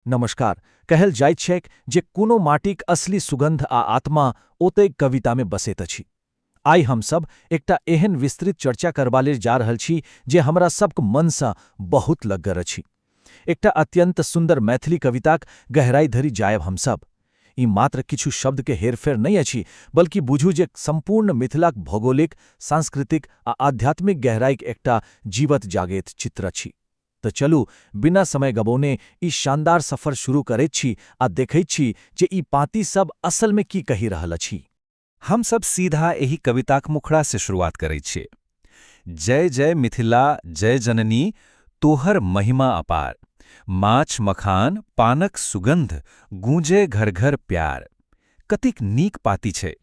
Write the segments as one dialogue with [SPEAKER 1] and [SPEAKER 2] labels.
[SPEAKER 1] नमस्कार। कहल जाइत छैक जे कोनो माटिक असली सुगंध आ आत्मा ओतहि कवितामे बसैत अछि। आइ हमसब एकटा एहन विस्तृत चर्चा करबा लेल जा रहल छी जे हमरा सबक मनसँ बहुत लगगर अछि। एकटा अत्यंत सुंदर मैथिली कविताक गहराई धरि जायब हमसब। ई मात्र किछु शब्द के हेरफेर नहि अछि, बल्कि बुझू जे संपूर्ण मिथिलाक भौगोलिक, सांस्कृतिक आ आध्यात्मिक गहराईक एकटा जीवत जागैत चित्र अछि। तऽ चलू, बिना समय गबौने ई शानदार सफर शुरू करैत छी आ देखैत छी जे ई पाँति सब असल मे की कहि रहल अछि।
[SPEAKER 2] हम सब सीधा एहि कविताक मुखड़ा से शुरुआत करै छियै। जय जय मिथिला जय जननी तोहर महिमा अपार, माछ मखान पानक सुगंध गूंजे घर घर प्यार। कतेक नीक पाती छै।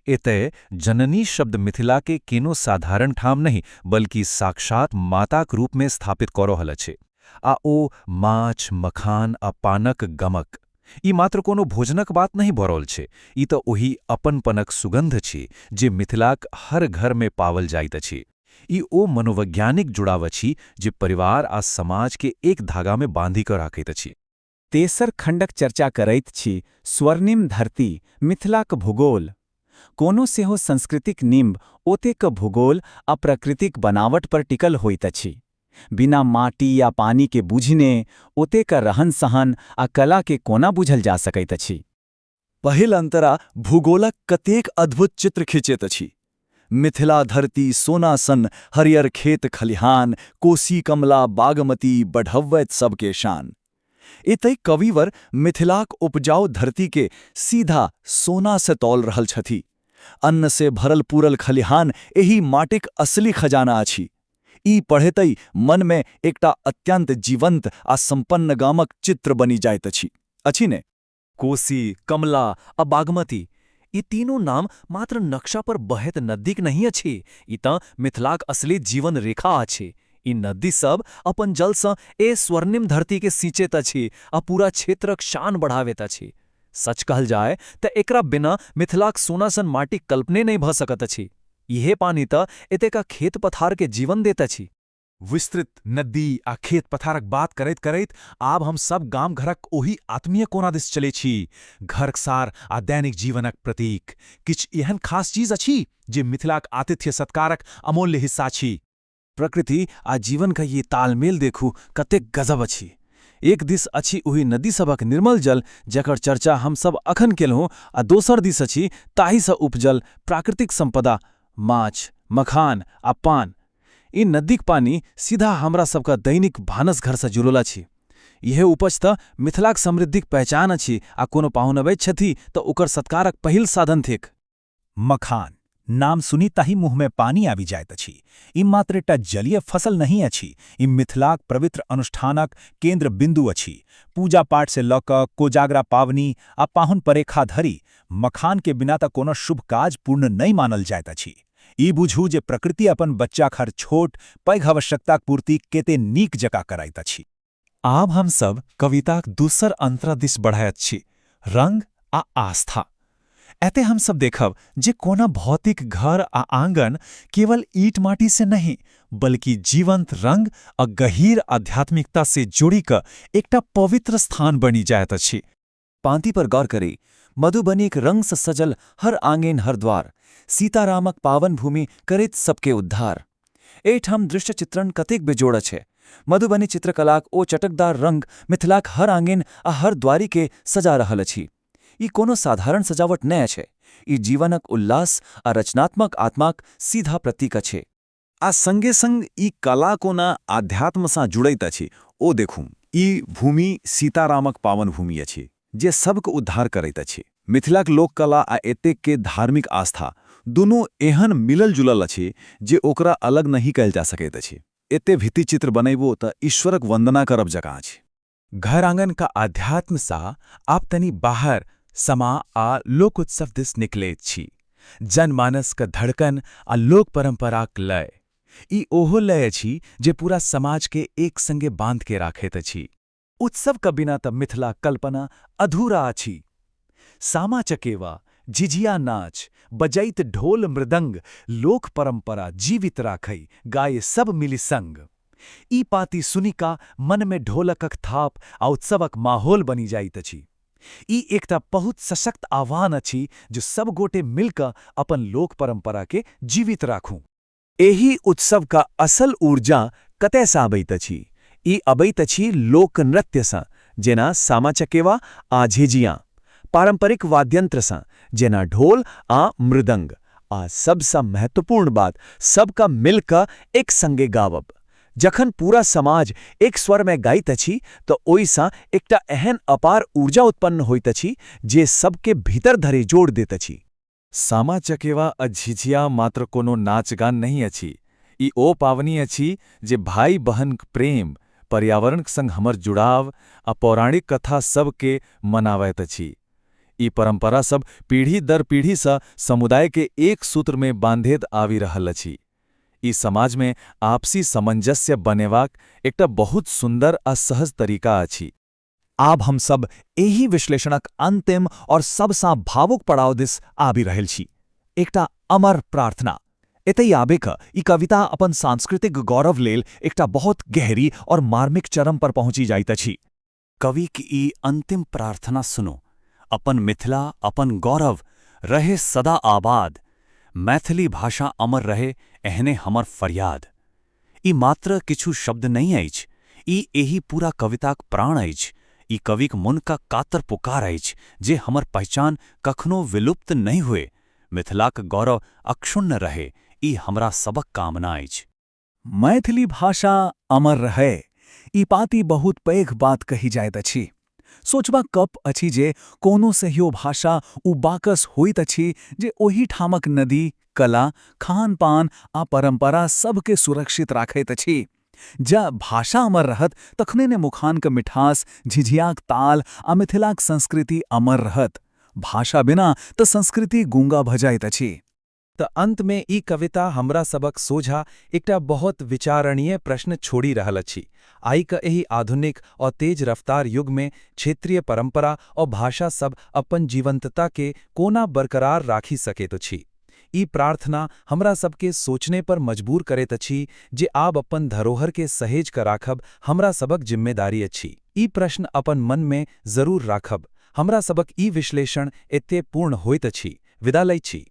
[SPEAKER 2] एतय जननी शब्द मिथिला के केनो साधारण ठाम नहि, बल्कि साक्षात माताक रूप में स्थापित कऽ रहल अछि। आ ओ माछ मखान आ पानक गमक, ई मात्र कोनो भोजनक बात नहि भऽ रहल छै, ई तऽ ओहि अपनपनक सुगंध छी जे मिथिलाक हर घर में पावल जाइत अछि। ई ओ मनोवैज्ञानिक जुड़ाव अछि जे परिवार आ समाज के एक धागा में बांधि कऽ राखैत अछि।
[SPEAKER 3] तेसर खंडक चर्चा करैत छी स्वर्णिम धरती मिथिलाक भूगोल। कोनो सेहो संस्कृतिक निम्ब ओतेक भूगोल आ प्रकृतिक बनावट पर टिकल होइत अछि। बिना माटी या पानी के बुझने ओतेक रहन सहन आ कला के कोना बुझल जा सकैत अछि?
[SPEAKER 4] पहिल अंतरा भूगोलक कतेक अद्भुत चित्र खिंचैत अछि। मिथिला धरती सोना सन, हरियर खेत खलिहान, कोसी कमला बागमती बढ़वैत सबके शान। एतय कविवर मिथिलाक उपजाऊ धरती के सीधा सोना से तौल रहल छथि। अन्न से भरल पूरल खलिहान एहि माटिक असली खजाना अछि। ई पढ़ेतै मन में एकटा अत्यंत जीवंत आ संपन्न गामक चित्र बनि जाइत अछि। अछि ने?
[SPEAKER 1] कोसी, कमला आ बागमती, ई तीनू नाम मात्र नक्शा पर बहैत नदीक नहि अछि, ई तँ मिथिलाक असली जीवन रेखा अछि। ई नदी सब अपन जलसँ ए स्वर्णिम धरती के सिंचैत अछि आ पूरा क्षेत्रक शान बढ़ाबैत अछि। सच कहल जाय तऽ एकरा बिना मिथिलाक सोना सन माटिक कल्पने नहि भऽ सकैत अछि। इहे पानी तऽ एतेका खेत पथार के जीवन देत अछि।
[SPEAKER 5] विस्तृत नदी आ खेत पथारक बात करैत करैत आब हम सब गाम घरक ओहि आत्मीय कोना दिस चलै छी। घरक सार आ दैनिक जीवनक प्रतीक किछु एहन खास चीज अछि जे मिथिलाक आतिथ्य सत्कारक अमूल्य हिस्सा छी।
[SPEAKER 2] प्रकृति आ जीवन का ये तालमेल देखू कतेक गजब अछि। एक दिस अछि ओहि नदी सभक निर्मल जल जकर चर्चा हम सब अखन केलहुँ, आ दोसर दिस अछि ताहिसँ उपजल प्राकृतिक संपदा माछ, मखान आ पान। ई नदीक पानि सीधा हमरा सबके दैनिक भानस घरसँ जुड़ल अछि। इहे उपज तऽ मिथिलाक समृद्धिक पहचान अछि आ कोनो पाहुन अबैत छथि तऽ ओकर सत्कारक पहिल साधन थिक।
[SPEAKER 5] मखान नाम सुनितहि मुँह में पानि आबि जाइत अछि। ई मात्र एकटा जलीय फसल नहि अछि, ई मिथिलाक पवित्र अनुष्ठानक केंद्र बिंदु अछि। पूजा पाठ से लऽ कऽ कोजागरा पावनि आ पाहुन परेखा धरि मखान के बिना तऽ कोनो शुभ काज पूर्ण नहि मानल जाइत अछि। ई बुझू जे प्रकृति अपन बच्चाक हर छोट पैघ आवश्यकताक पूर्ति केते नीक जकाँ कराइत अछि।
[SPEAKER 2] आब हम सब कविताक दोसर अंतरा दिस बढ़ायत छी, रंग आ आस्था। एते हम सब देखब जे कोना भौतिक घर आ आंगन केवल ईट माटी से नहीं, बल्कि जीवंत रंग आ गहीर आध्यात्मिकता से जोड़ी कऽ एकटा पवित्र स्थान बनि जाइत अछि।
[SPEAKER 4] पांति पर गौर करी। मधुबनीक रंग से सजल हर आंगन हर द्वार, सीतारामक पावन भूमि करैत सबके उद्धार। एहिठाम दृश्य चित्रण कतेक बेजोड़ छै। मधुबनी चित्रकलाक ओ चटकदार रंग मिथिलाक हर आंगन आ हर द्वारी के सजा रहल अछि। ई कोनो साधारण सजावट नहि अछि, ई जीवनक उल्लास आ रचनात्मक आत्माक सीधा प्रतीक अछि।
[SPEAKER 5] आ संगे संग ई कला कोना आध्यात्मसँ जुड़ैत अछि ओ देखू। ई भूमि सीतारामक पावन भूमि अछि जे सबके उद्धार करैत अछि। मिथिलाक लोककला आ एतेक के धार्मिक आस्था दुनू एहन मिलल जुलल अछि जे ओकरा अलग नहि कयल जा सकैत अछि। एते भित्ति चित्र बनैबो तऽ ईश्वरक वंदना करब जकाँ अछि।
[SPEAKER 3] घर आंगन का आध्यात्म सा आप तनी बाहर समा आ लोक उत्सव दिस निकलैत छी। जनमानस क धड़कन आ लोक परंपराक लय, ई ओहो लय अछि जे पूरा समाज के एक संगे बांध के राखैत अछि।
[SPEAKER 1] उत्सव क बिना त मिथिला कल्पना अधूरा अछि। सामा चकेवा, झिझिया नाच, बजैत ढोल मृदंग, लोक परंपरा जीवित राखै, गाय सब मिलि संग।
[SPEAKER 4] ई पाती सुनिका मनमे ढोलकक थाप आ उत्सवक माहौल बनि जाइत अछि। ई एकटा बहुत सशक्त आह्वान अछि जे सब गोटे मिलकऽ अपन लोक परंपरा के जीवित राखू। एहि उत्सवक असल ऊर्जा कतयसँ अबैत अछि? ई अबैत अछि लोकनृत्यसँ, जेना सामा-चकेवा आ झिझिया, पारंपरिक वाद्ययंत्रसँ, जेना ढोल आ मृदंग, आ सबसँ महत्वपूर्ण बात, सबका मिलकऽ एक संगे गावब। जखन पूरा समाज एक स्वरमे गाइत अछि तऽ ओहिसँ एकटा एहन अपार ऊर्जा उत्पन्न होइत अछि जे सबके भीतर धरि जोड़ दैत अछि।
[SPEAKER 2] सामा-चकेवा आ झिझिया मात्र कोनो नाच-गान नहि अछि। ई ओ पावनि अछि जे भाइ-बहनक प्रेम, पर्यावरणक संग हमर जुड़ाव आ पौराणिक कथा सबके मनावैत अछि। ई परंपरा सब पीढ़ी दर पीढ़ीसँ समुदाय के एक सूत्र में बांधैत आबि रहल अछि। ई समाज में आपसी सामंजस्य बनेबाक एकटा बहुत सुंदर आ सहज तरीका अछि।
[SPEAKER 5] आब हम सब एहि विश्लेषणक अंतिम और सबसँ भावुक पड़ाव दिस आबि रहल छी, एकटा अमर प्रार्थना। एतहि आबि कऽ ई कविता अपन सांस्कृतिक गौरव लेल एकटा बहुत गहरी और मार्मिक चरम पर पहुँचि जाइत अछि।
[SPEAKER 6] कविक ई अंतिम प्रार्थना सुनू। अपन मिथिला अपन गौरव रहे सदा आबाद, मैथिली भाषा अमर रहे एहने हमर फरियाद। ई मात्र किछु शब्द नहि अछि, ई एहि पूरा कविताक प्राण अछि। ई कविक मोनक कातर पुकार अछि जे हमर पहचान कखनो विलुप्त नहि हुए, मिथिलाक गौरव अक्षुण्ण रहे, ई हमरा सबक कामना अछि।
[SPEAKER 5] मैथिली भाषा अमर रहे, ई पाती बहुत पैघ बात कहि जाइत अछि। सोचबाक गप अछि जे कोनो सहियो भाषा ओ बाकस होइत अछि जे ओहि ठामक नदी, कला, खान-पान आ परंपरा सबके सुरक्षित राखैत अछि। जँ भाषा अमर रहत तखने ने मुखानक मिठास, झिझियाक ताल आ मिथिलाक संस्कृति अमर रहत। भाषा बिना तऽ संस्कृति गूंगा भऽ जाइत अछि।
[SPEAKER 2] तऽ अंतमे ई कविता हमरा सबक सोझा एकटा बहुत विचारणीय प्रश्न छोड़ि रहल अछि। आइ क एहि आधुनिक और तेज रफ्तार युगमे क्षेत्रीय परंपरा और भाषा सब अपन जीवंतता के कोना बरकरार राखि सकैत अछि? ई प्रार्थना हमरा सबके सोचने पर मजबूर करैत अछि जे आब अपन धरोहर के सहेज कऽ राखब हमरा सबक जिम्मेदारी अछि। ई प्रश्न अपन मन में जरूर राखब। हमरा सबक ई विश्लेषण एते पूर्ण होइत अछि। विदा लै छी।